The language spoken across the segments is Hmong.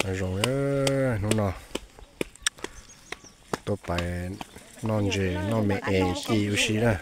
Noj zoo, hnub no tuaj pais noj ntses noj me es ci ua si na.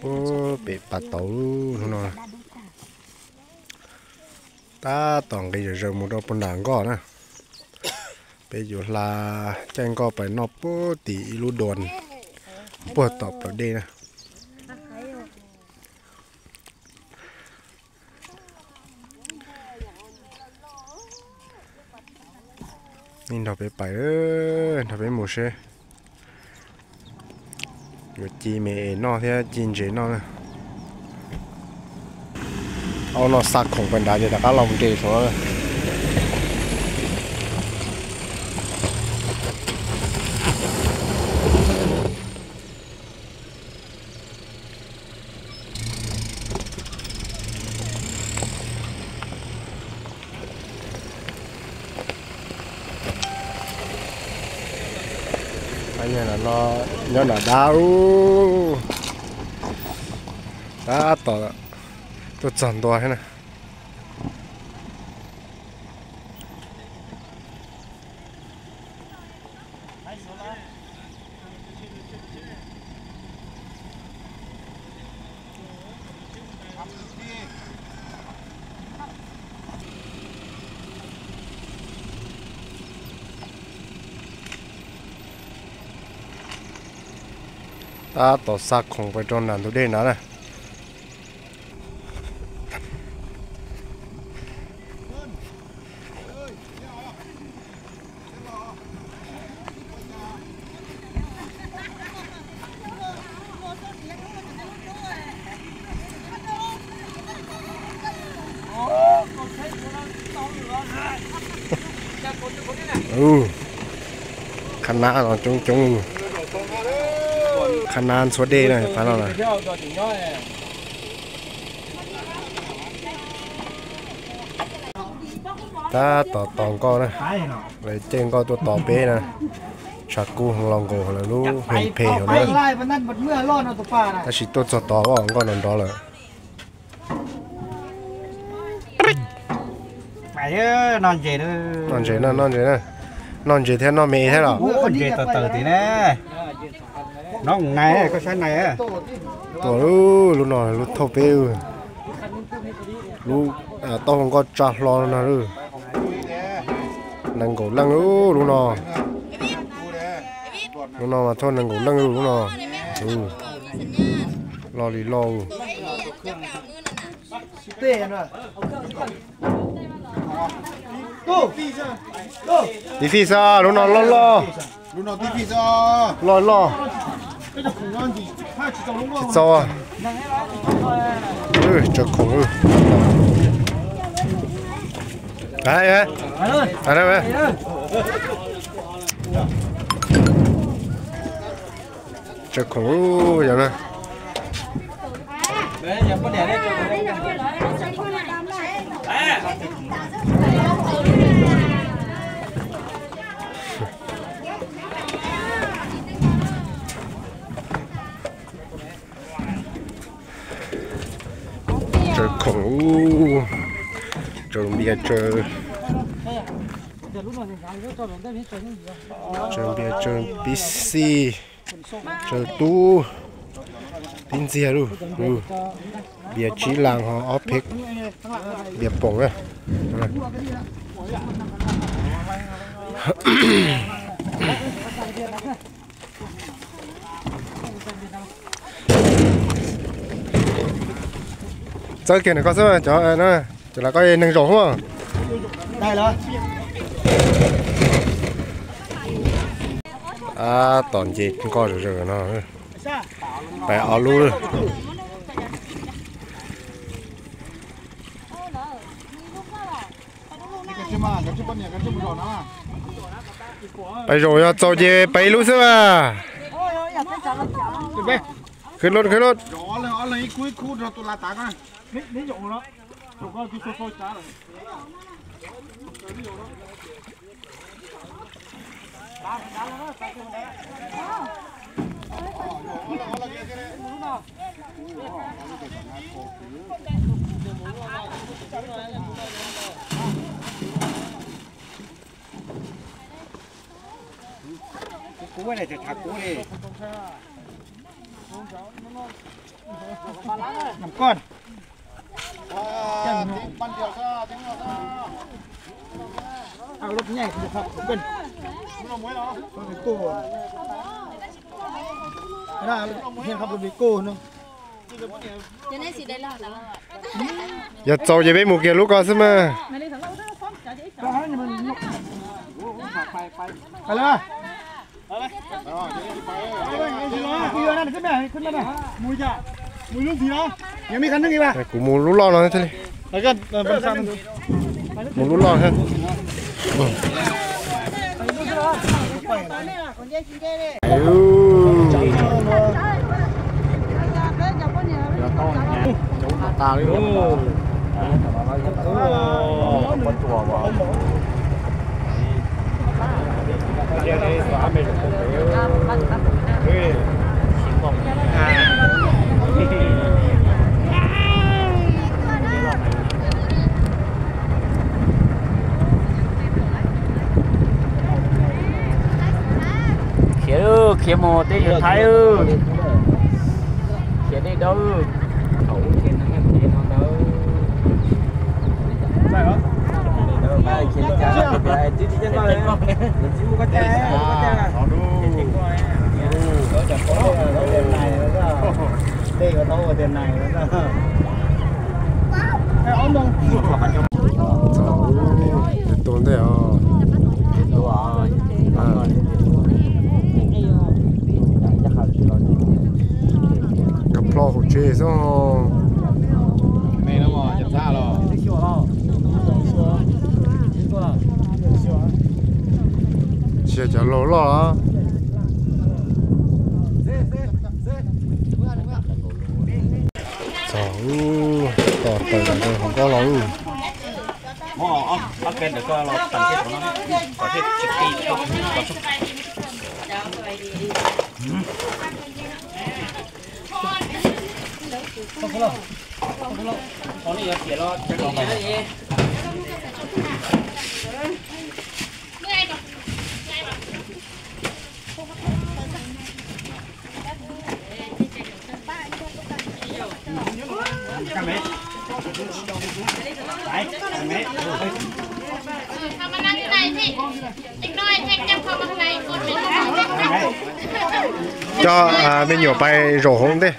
Puag pem pas tauv hnub no. Tab tom nqis zom zaws mus rau puag nram nkoj na. Peb yuav hla caij nkoj pais noj puag tim ib lub dua puag tom plawv dej na. Nej nrog peb pais, nrog peb mus seb yuav ci me es noj thiab ci ntses noj na. Au, no xa khoom pais nrad ces rov qab los nres saum no. Nyob nram dab ub, tab tom tuaj txog ntua thiab na. Tab tom xa khoom pais rau nram ntug dej nrad na. Qhab nab no coob coob, qhab nab ntxhua dej na, qhab no na. Tab tom tos nkoj na, lawv caij nkoj tuaj tos peb na. Tshav kub los nkaus lawv lub hees phem hauv na, tab sis tuaj txog tos nkoj nrov nrov lawm. Noj ntses na, noj ntses na, noj ntses thiab noj me thiab los. Ntses tawm tawm tim ne, no nais, koj saib nais. Tuaj lub no lub thauj peb, lub taub hau nkoj tsa hlo no. Nees nkaum leej lub no, lub no mas thauj nees nkaum leej lub no. Loj li loj. Tib fij xwb, lub no loj loj. Loj loj. Tsis txaus. Tsaws khoom. Tsaws khoom yog na. Tsaws khoom, tsaws npias, tsaws, tsaws npias, tsaws pib xij, tsaws tub, pib ntxiag lub, npias tsib las ho ob phev npias poom na. Txawb kiag ntawm koj xwb, cov, cov lawv koj neeg zaum hub. Tab tom nce nkoj zom zaws no, pais ob lub. Pais zaum yog txaus ces pais ib lub xwb mas. Khwv lub, khwv lub. Kuv ne, kuv ne. Nằm con. Ao lub nhảy được học của mình. Con này cô. Đó, hiện học của cô nữa. Yog txaus ces peb mus kiag lub ko xwb mas. Alo. Kuv mus lub loj no thiaj li. Mus lub loj thiab. Khiav, khiav mus tej yawg Thaib, khiav dej dawb. Tua ntej os. Nkag plho hauv tsev xwb. Tsis yog cov laug loj. Txog, tos tawm hauv nkoj los. Coj me nyuam pais zaum hauv ntej.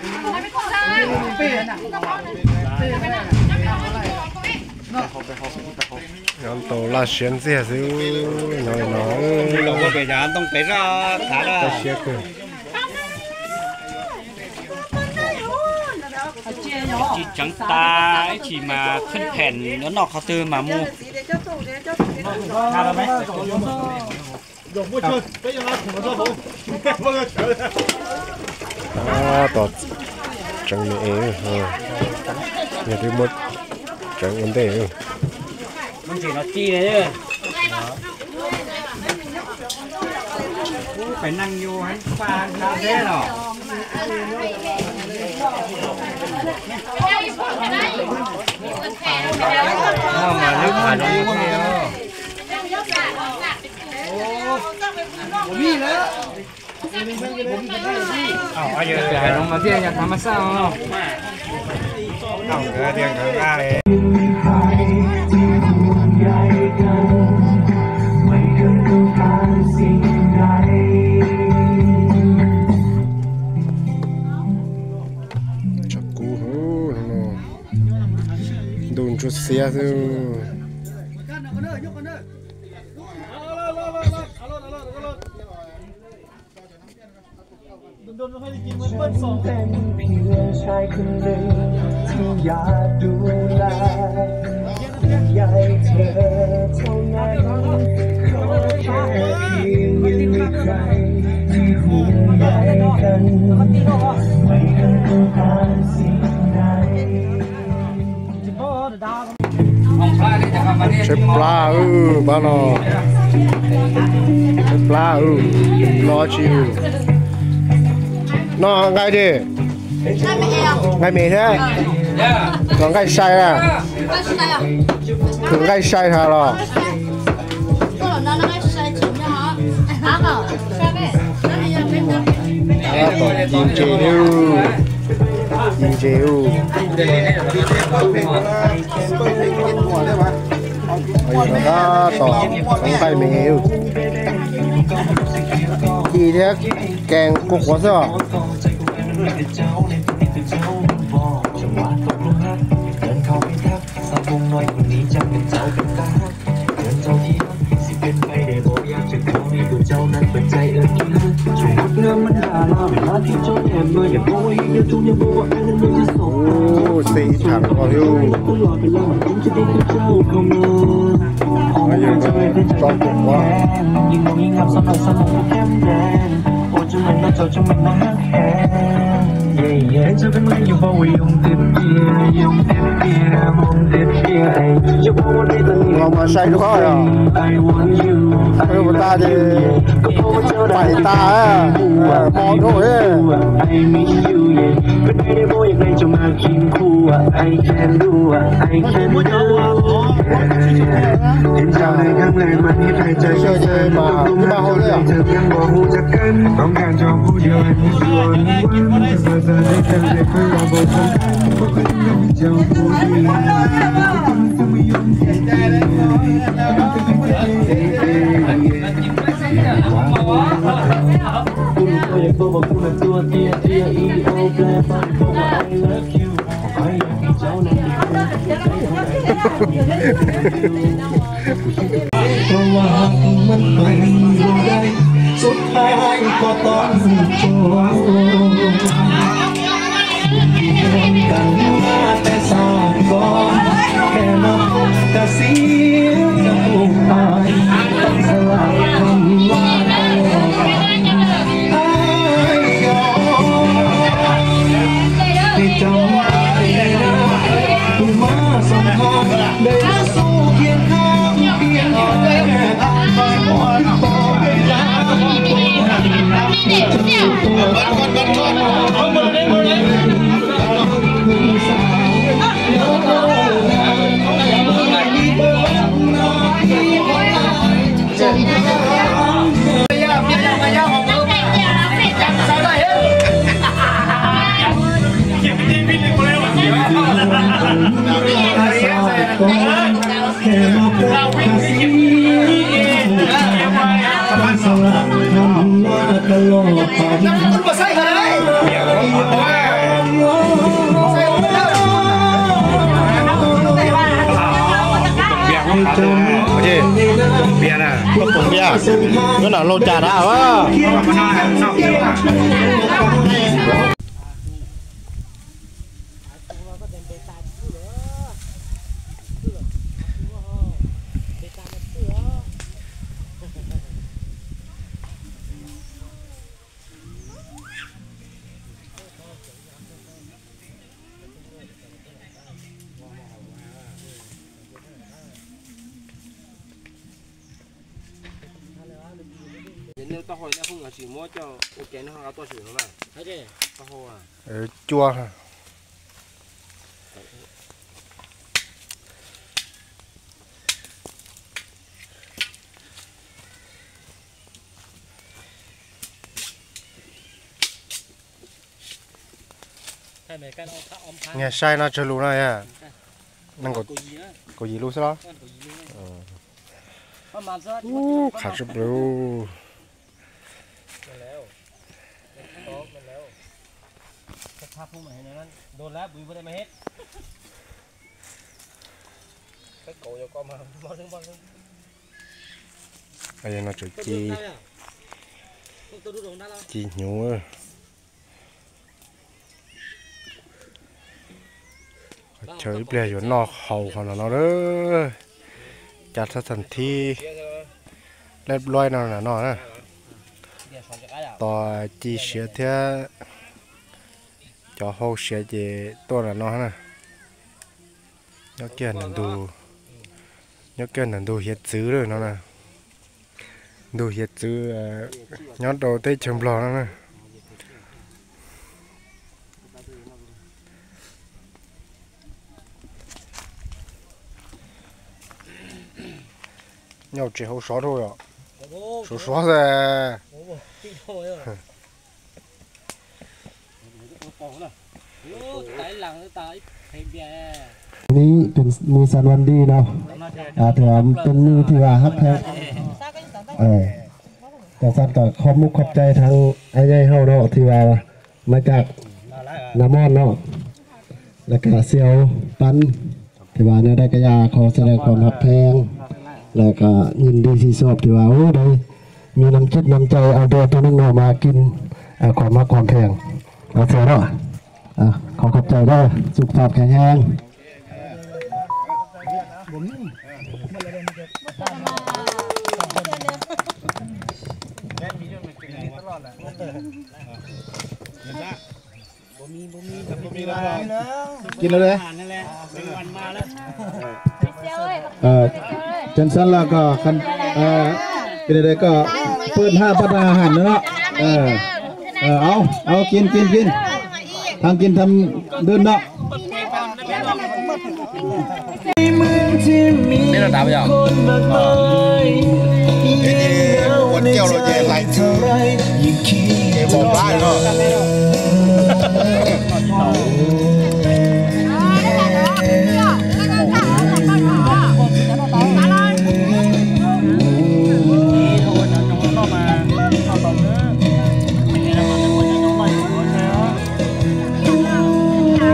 Nyob tau laj siab ntxiag xwb, nyob li no. Siab kawg. Tsis tseev tas ib chim mas kheej phem yuav noj qhov twg mas mus. Tab tom tseev me es, yog twb muab tseev ua ntej. Hais zoo mas thiaj yog thab mab xaj os. Tshav kub, ntuj ntsuab xiab xwb. Tshaib plab, pab no. Tshaib plab, no tsis noj nqaij di. Nqaij me thiab. Noj nqaij sai a? Nqaij sai tha los? Tab tom ci ntses, ci ntses. Tab tom nqaij me, ci thiab kees quaj quav xwb os. Ub, xij ib thaj no thiab. Tso quaj quav. Los mas sai dua yog, ua tas ces pais tas, hmo dhau. Xyaw ces mas ib npaj hau xwb yom. Nyob nram Lauj Cas dab. Ces nej taub hau nej pheej sim muab coj ua ke nej ho nqa tuaj xwb no na. Taub hau cua. Nyaj saib no tsawg lus no yog? Kaum yim lus xwb los? Ub, qhav tshaj plaws. No tseem ci, ci hnyuv. Chaw ib pliag yuav noj haus qhov no no. Cas thaj txham thib leb luaib no no na. Tos ci siav thiab cov hau siav ces tuaj no no na. Nyob kiag ntawm ntug, nyob kiag ntawm ntug hiav txwv no na. Ntug hiav txwv nyob rau teb chaws Nplog no na. Nyob tsev hauv sov rau, sov sov xwb. Hnubนี้เป็นมื้อสันวันดีเนาะ อ่า ถือว่าเป็นมื้อที่ว่าฮักแพง เออ จั่งซั้นก็ขอบมุกขอบใจทางอ้ายใหญ่เฮาเนาะ ที่ว่ามาจากนามอนเนาะ แล้วก็เสี่ยวปัน ถือว่าแนวใดก็อยากขอแสดงความฮักแพง แล้วก็ยินดีที่ชอบที่ว่า โอ้ ได้มีน้ำจิตน้ำใจเอาเบียร์ตัวน้อยๆมากิน เอ่อ ความฮักความแพง เอาเถอะเนาะ อ่ะ ขอขอบใจเด้อ สุขภาพแข็งแรง กินแล้วเลย เออ จั่งซั้นแล้วก็คัน เออ เป็นอะไรก็เปิดห้าพัฒนาอาหารนะเนาะ เออ เออ เอา เอา กิน กิน กิน ทำกินทำดื่มเนาะ Biết nó đạp bây giờ. Cái gì quên kêu rồi về lại. Cái vòng lá rồi.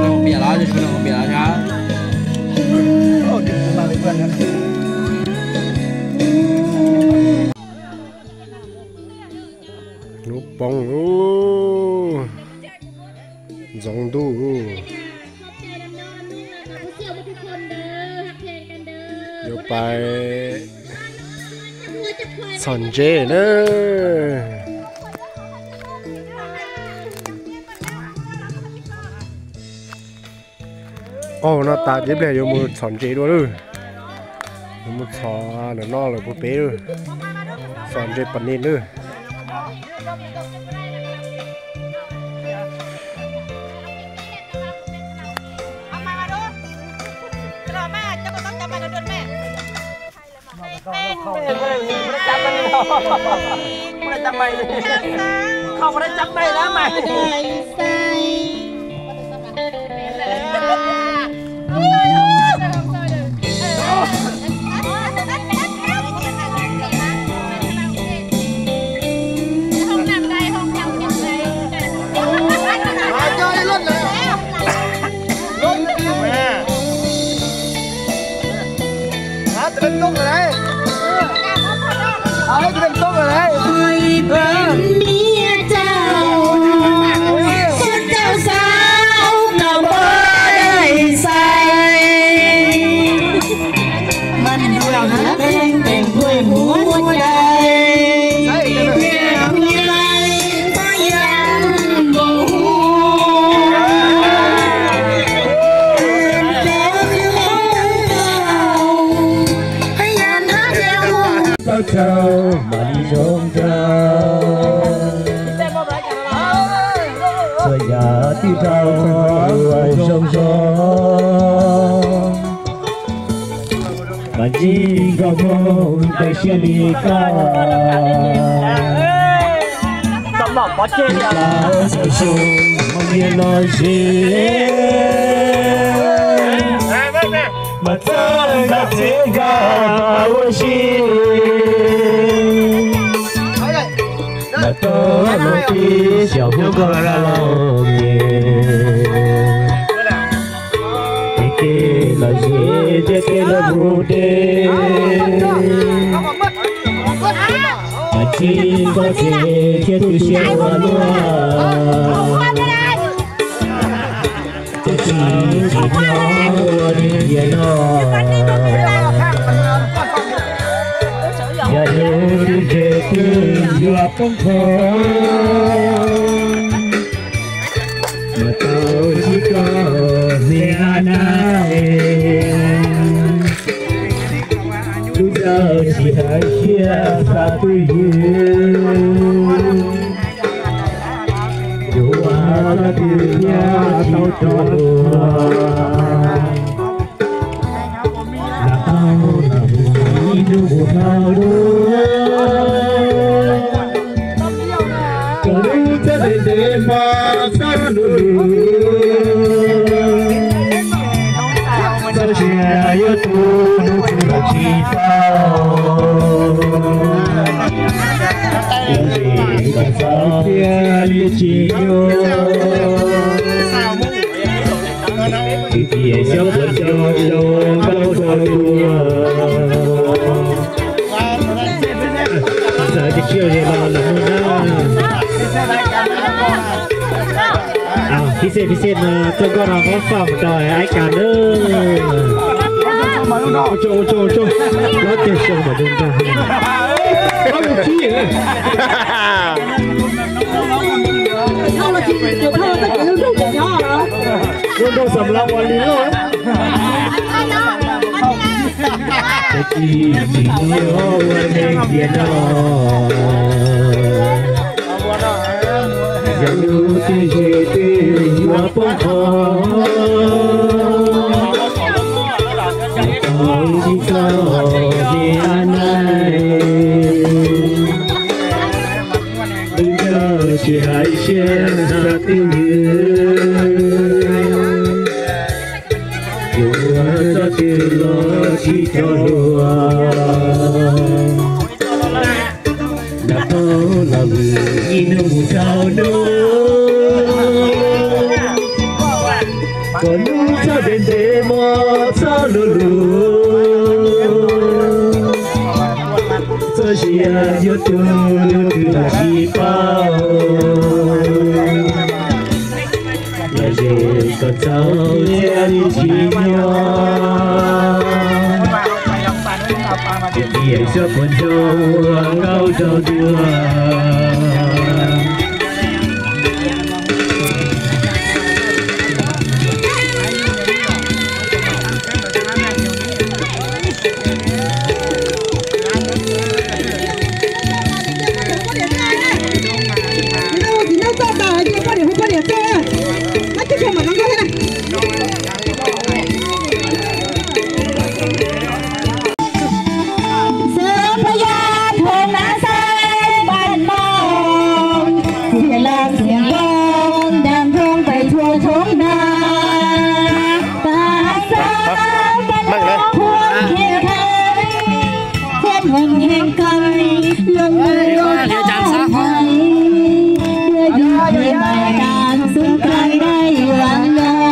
Không bịa nó, chứ không bịa nó nhá. Lub poob ub, ntxoov ntuj ub. Yuav pais txhom ntses na. Oj, no tas ces ib pliag yuav mus txhom ntses dua lawm. Yuav mus txhom lawm no lawm puag pem lawm. Txhom ntses pas nis lawm. Không có chấp mày đâu. Không có chấp mày. Không có chấp mày đó mày. Hab, tus neeg tub lawm lauj. Hab, tus neeg tub lawm lauj. Oi, peb niam tau, koj tau xav kom poj dais xais. Mas nruag hab theej teem npuaj muab dais, niam nyai poj yam npaum hu. Txawj tsaug mam li zoo nraug, txhua yam twb tau ua zoo zoo. Mas ntsib nkauj Hmoob ntawm siab li koj, tau xyaum xyoo mas nyias los ze, mas txawj nkag txij nkag ua si. Mas tuaj los pib xyaum Hmoob nkauj Hmoob los ces, ces kev los ze, ces kev los mus deb. Mas tsis nco qab thiab tu siab ua luaj, ces tsis tsim nyog ua li tiam no. Yog lub ntsej twb yuav poob qho, mas tau tsis koj me ab na, lub caij tsis hais siab xav twj ywm, yuav ua dab tsi thiaj tau rau luag. Lam tau los mus ib hnub mus dhau lawm, kom lub caij ntev ntev mas txhob nug lus. Sij hawm no lawm no na. Pib xej pib xej no txoj nkauj no muab faj mus rau Aib Kas na. Ua tsaug ua tsaug ua tsaug, lob cag xyoo mas zoo nkauj. Lob zoo txib. Zoo nraug xam lav ua li loj. Tab sis tsis nyob ua neeg tiag no, yog lub twg ze twg yuav poob qho. Tau tsis tau me ab naij, wb nrog tsis hais siab xav twj ywm. Yuav ua txoj twg los tsis tau luag, nram qab los vwm ib hnub mus rau hnub, kom hnub txhob ntev ntev hmo txhob luv luv. Txoj sia yuav tu lub twg los tsis paub. Los ze kom txaus thiaj li tsis nyob, tiam sis xyov puas nco ua nkauj rau dua. Xwb pab yog thoob nab xaib npaj no, xiam los xiam npoo nram nroog pais txhua thoob nab. Pab xaib npaj no qhuab kheej khaib, qhuab hwm kheej khaib, luag luag yuav thab hais, yuav yug kheej mais tas xub kais dai yuav loo.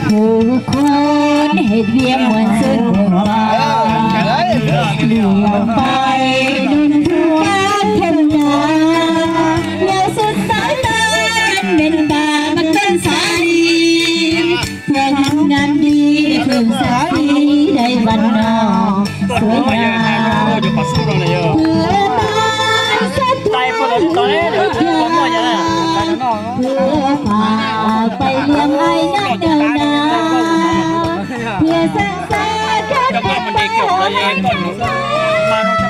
Hu khuam hes vias muaj xwb mus pais, lwm pais nug nruab thaj nas, nyob xub xav tas neeg tas mas kheej xav li, thiaj kheej nab li, kheej xav li dai vas no. Suav yam pw tas xab tuaj lub cas, pw pam pais liam aib nab daws na, thiaj xeeb xeeb rab pab pab hauv nab tshab.